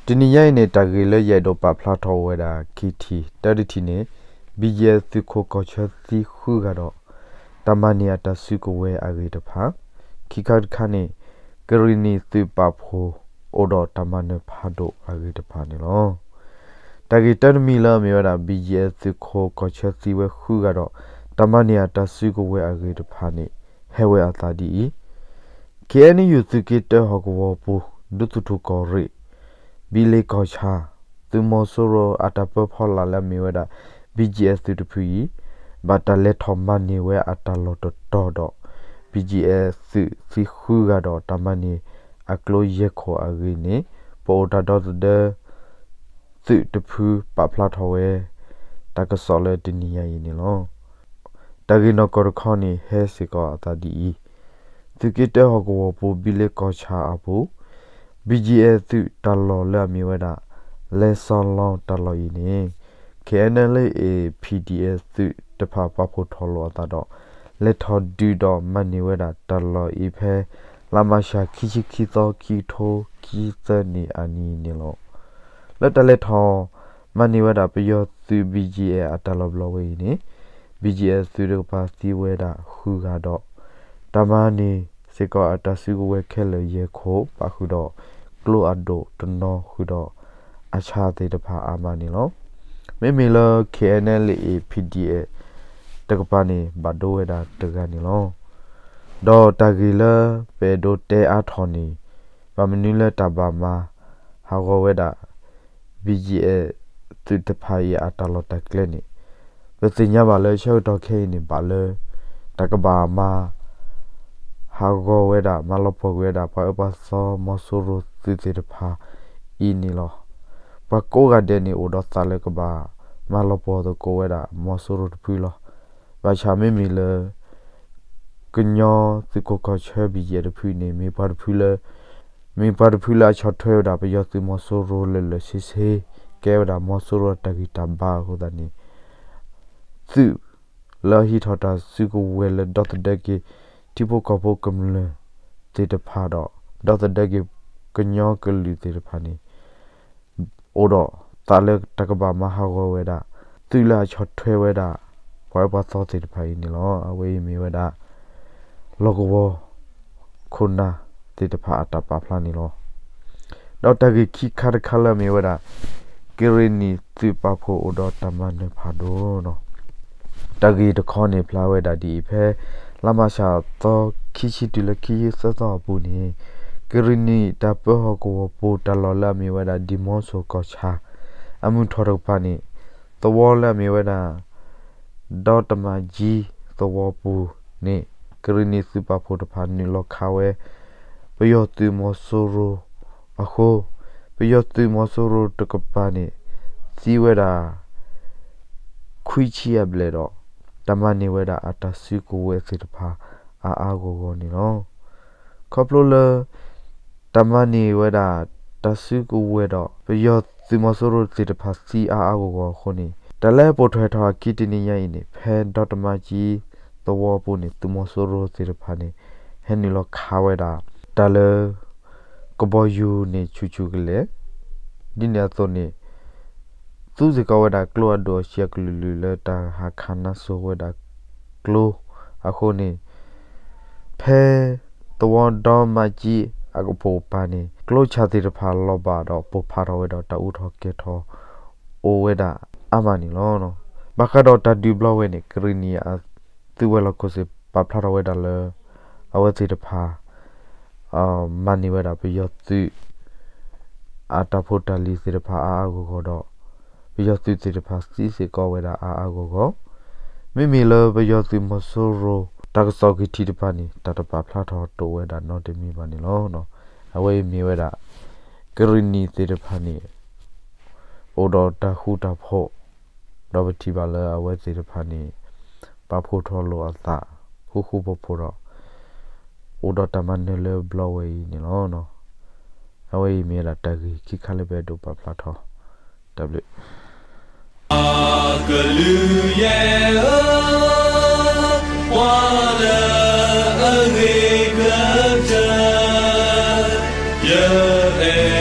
တနံၤညါအံၤန့ၣ် တၢ်ဂ့ၢ်လၢယအဲၣ်ဒိးပာ်ဖျါထီၣ်ဝဲဒၣ်ခံထံၣ်, တၢတထံၣ်န့ၣ် BGF သုးခိၣ်ကီၢ်ဆၢသံဃုဂၤဒီး တၢ်မၤန့ၢ်အတၢ်စုကဝဲၤအဂ့ၢ်တဖၣ်, ခံခါတခါန့ၣ် ကရံၣ်နံၣ်သုးပာ်ဖှိၣ်အိၣ်ဒီးတၢ်မၤနၢၤဖးဒိၣ်အဂ့ၢ်တဖၣ်န့ၣ်လီၤ. တၢ်ဂ့ၢ်တၢတမံၤလၢအမ့ၢ်ဝဲဒၣ် BGF သုးခိၣ်ကီၢ်ဆၢသံဝဲဃုဂၤဒီး တၢ်မၤန့ၢ်အတၢ်စုကဝဲၤအဂ့ၢ်တဖၣ်န့ၣ် ဟဲဝဲအသးဒ်အံၤ, KNU သုးက့တၢဟီၣ်ကဝီၤပူၤ ဒူသထူၣ်ကီၢ်ရ့ၣ် ဘံလ့ကီၢ်ဆၣ် သုးမီၤစိရိၤအတၢ်ပၢဖီလာ်လၢအမ့ၢ်ဝဲဒၣ် BGF သုးတဖုအံၤ ဘၣ်တၢ်လဲၤထီၣ်မၤန့ၢ်ဝဲအတၢ်လီၢ်တတီၤဒီး BGF သုးသံဃုဂၤဒီး တၢ်မၤန့ၢ်အကျိယဲၢ်ခိၣ်အဂ့ၢ်န့ၣ် ပအိၣ်တၢ်ဒီသဒၢ သုးတဖုပာ်ဖျါထီၣ်ဝဲ တၢ်ကစီၣ်လၢတနံၤညါအံၤန့ၣ်လီၤ. တၢ်ဂ့ၢ်နီၢ်ကီၢ်တခီန့ၣ် ဟဲစ့ၢ်ကီးအသးဒ်အံၤ, သုးက့တၢဟီၣ်ကဝီၤပူၤ ဘံလ့ကီၢ်ဆၣ်အပူၤ BGF သုးတၢ်လီၢ်လၢအမ့ၢ်ဝဲဒၣ် လဲၤစီၤလီၤတၢ်လီၢ်အံၤန့ၣ် KNLA PDF သုးတဖၣ်ပာ်ဖှိၣ်ထီၣ်လိာ်အသးဒီး လဲၤထီၣ်ဒုးဒီးမၤန့ၢ်ဝဲဒၣ်တၢ်လီၢ်အံၤဖဲ လါမးရှး ခံဆံခံသီ ခံကထိခံဆံသၢနံၣ်အနံၤန့ၣ်လီၤ. လၢတၢ်လဲၤထီၣ်မၤန့ၢ်ဝဲဒၣ်ပယီၤသုး BGF အတၢ်လီၢ်ဘျီဝဲအံၤန့ၣ် BGF သုးတကပၤသံဝဲဒၣ်ဃုဂၤဒီး တၢ်မၤန့ၢ်စ့ၢ်ကီးအတၢ်စုကဝဲၤခဲလၢာ်ယဲၢ်ခိၣ် ပၣ်ဃုာ်ဒီးကျိအဒိၣ်တနီၤဃုာ်ဒီး အဆၣ်သ့ၣ်တဖၣ်အါမးန့ၣ်လီၤ. မ့မ့ၢ်လၢ KNLA PDF တကပၤန့ၣ် ဘၣ်ဒိဝဲဒၣ်တဂၤန့ၣ်လီၤ. ဒီးတၢ်ဂ့ၢ်လၢပအဲၣ်ဒိးတဲအါထီၣ်န့ၣ် ဘၣ်မနုၤလၢတၢ်ဘၣ်မၤဟးဂီၤဝဲဒၣ် BGF သုးတဖၣ်အံၤအတၢ်လီၢ်တၢ်ကျဲန့ၣ် ပသ့ၣ်ညါဘၣ်လၢဆၢကတီၢ်ခဲအံၤန့ၣ် ဘၣ်လၢ တၢ်ကဘၣ်မၤ ဟးဂီၤဝဲဒၣ် မၤလီၤပှီၢ်ကွံာ်ဝဲဒၣ် ပှၤအၢပှၤသီမီၤစိရိၤသုးသ့ၣ်တဖၣ်အံၤန့ၣ်လီၤ. ပှၤကိးဂၤဒဲးန့ၣ် အိၣ်ဒီးသးလၢကဘၣ်မၤလီၤပှီၢ်သကိးဝဲဒၣ်မီၤစိရိၤတဖုလီၤ. ဘၣ်ဆၣ်မ့မ့ၢ်လၢ ကညီသုးခိၣ်ကီၢ်ဆၢ BGF တဖုန့ၣ် မ့ၢ်ပှၤတဖုလၢ မ့ၢ်ပှၤတဖုလၢအဆီၣ်ထွဲဝဲဒၣ်ပယီၤသုးမီၤစိရိၤလၢာ်လၢာ်ဆ့ဆ့, ကဲဝဲဒၣ်မီၤစိရိၤအတၢ်ဂံၢ်တၢ်ဘါအဃိသတးန့ၣ် သုးလၢအဟံးထီၣ်တၢ်စုကဝဲၤလၢဒီသဒၢက့ၤ ထံဖိကီၢ်ဖိကမျၢၢ်သ့ၣ်တဖၣ်ဒီး ဒီသဒၢက့ၤကညီကလုာ်သ့ၣ်တဖၣ်န့ၣ် အိၣ်ဒီးသးလၢတၢ်ကဘၣ်မၤဟးဂီၤဝဲဒၣ် သုးလၢအဆီၣ်ထွဲဝဲဒၣ် ပှၤအၢပှၤသီသ့ၣ်တဖၣ်အံၤန့ၣ်လီၤ. အဝဲအံၤမ့ၢ်ဝဲဒၣ် လီၢ်ကဝီၤခိၣ်နၢ်သ့ၣ်တဖၣ်အတၢ်ပာ်ဖျါန့ၣ်လီၤ. ဒီးတၢ်ဂ့ၢ်ခံခါတခါလၢအမ့ၢ်ဝဲဒၣ် ကရံၣ်နံၣ်သုးပာ်ဖှိၣ်အိၣ်ဒီးတၢ်မၤနၢၤဖးဒိၣ်နီၤ. တၢ်ဂ့ၢ်တခီန့ၣ်ဖျါဝဲဒၣ်ဒ်အံၤ ဖဲလါမးရှးသီ ခံဆံတုၤလၢခံဆံသၢသီအပူၤန့ၣ် ကရံၣ်နံၣ်တၢ်ပၢဟီၣ်ကဝီၤပူၤတၢ်လီၢ်လၢအမ့ၢ်ဝဲဒၣ် ဒံၣ်မီစိၤကီၢ်ဆၣ် အမုၢ်ထီၣ်တကပၤန့ၣ် သဝီလၢအမ့ၢ်ဝဲဒၣ် ဒီတမၤကၠံသဝီပူၤန့ၣ် ကရံၣ်နံၣ်သုးပာ်ဖှိၣ်တဖၣ်နုာ်လီၤခးဝဲ ပယီၤသုးမီၤစိရိၤအဃိ ပယီၤသုးမီၤစိရိၤတကပၤန့ၣ် သံဝဲဒၣ် ခွံဆံအဘျဲၣ်ဒီး တၢ်မၤန့ၢ်ဝဲဒၣ်အတၢ်စုကဝဲၤသ့ၣ်တဖၣ်အါအါဂီၢ်ဂီၢ်န့ၣ်လီၤ. ခီဖျိလၢ တၢ်မၤန့ၢ်ဝဲဒၣ် တၢ်စုကဝဲၤဒီး ပယီၤသုးမီၤစိရိၤသ့ၣ်တဖၣ်သံအါအါဂီၢ်ဂီၢ်အဃိန့ၣ် တၢ်လၢပိာ်ထွဲထီၣ်အခံတနံၤညါအံၤန့ၣ် ဖဲဒီတမၤကၠံသဝီပူၤန့ၣ် သုးမီၤစိရိၤသ့ၣ်တဖၣ်န့ၣ် ဟဲနုာ်လီၤခးဝဲဒၣ် တၢ်လၢ ကဘီယူၤန့ၣ်ဆူၣ်ဆူၣ်ကလဲာ် ဒ်န့ၣ်အသိးန့ၣ် သူစ့ၢ်ကီးဝဲဒၣ်ကျိအဒိၣ်အဆံးအကလုာ်လုာ်လၢတၢ်ဟးခးနါစိၤဝဲဒၣ်ကျိအဃိန့ၣ် ဖဲသဝီဒီမၤကၠံအကပိာ်ကပၤန့ၣ် ကျိဆၣ်သ့ၣ်တဖၣ်လီၤဘၣ်ဒီးပိၢ်ဖးထီၣ်ဝဲဒီးတၢ်အူထီၣ်ကဲၤထီၣ်အိၣ်ဝဲဒၣ်အါမးန့ၣ်လီၤ. ဘၣ်ဃးဒီးတၢ်ဒုးဘျီဝဲန့ၣ် ကရံၣ်နံၣ်အသုးဝဲၤလီၢ်ခိၣ်စ့ၣ်ပာ်ဖျါထီၣ်ဝဲဒၣ်လၢ အဝဲသ့ၣ်တဖၣ် မၤန့ၢ်ဝဲဒၣ်ပယီၤသုး အတၢ်ဖိတၢ်လံၤသ့ၣ်တဖၣ်အါအါဂီၢ်ဂီၢ်ဒီး ပယီၤသုးသ့ၣ်တဖၣ်သံစ့ၢ်ကီးဝဲဒၣ်အါအါဂီၢ်ဂီၢ်, မ့မ့ၢ်လၢပယီၤသုးမီၤစိရိၤ တၢ်ကစီၣ်ဂံၢ်ထံးတဖၣ်န့ၣ် တၢ်တပာ်ဖျါထီၣ်တိာ်ဝဲဒၣ်နီတမံၤဘၣ်န့ၣ်လီၤ. အဝဲအံၤမ့ၢ်ဝဲဒၣ် ကရံၣ်နံၣ်သ့ၣ်တဖၣ်န့ၣ် အိၣ်ဒီးတၢ်ဃူတၢ်ဖိး, ဒီးပထံၣ်ဘၣ်လၢအဝဲသ့ၣ်တဖၣ်န့ၣ် ပာ်ဖှိၣ်ထီၣ်လိာ်အသး ဃူဃူဖိးဖိးဒီး အိၣ်ဒီးတၢ်မၤနၢၤလၢဘျီဝဲအံၤန့ၣ်လီၤ. အဝဲအံၤမ့ၢ်ဝဲဒၣ်တၢ်ဂ့ၢ်ခံခါလၢပအဲၣ်ဒိးပာ်ဖျါထီၣ်, တၢ်ဘျုး ကလုၢ်ယဲၢ်ဧၢ, ပှၤလၢအဂ့ၤကတၢၢ်, ယအဲၣ်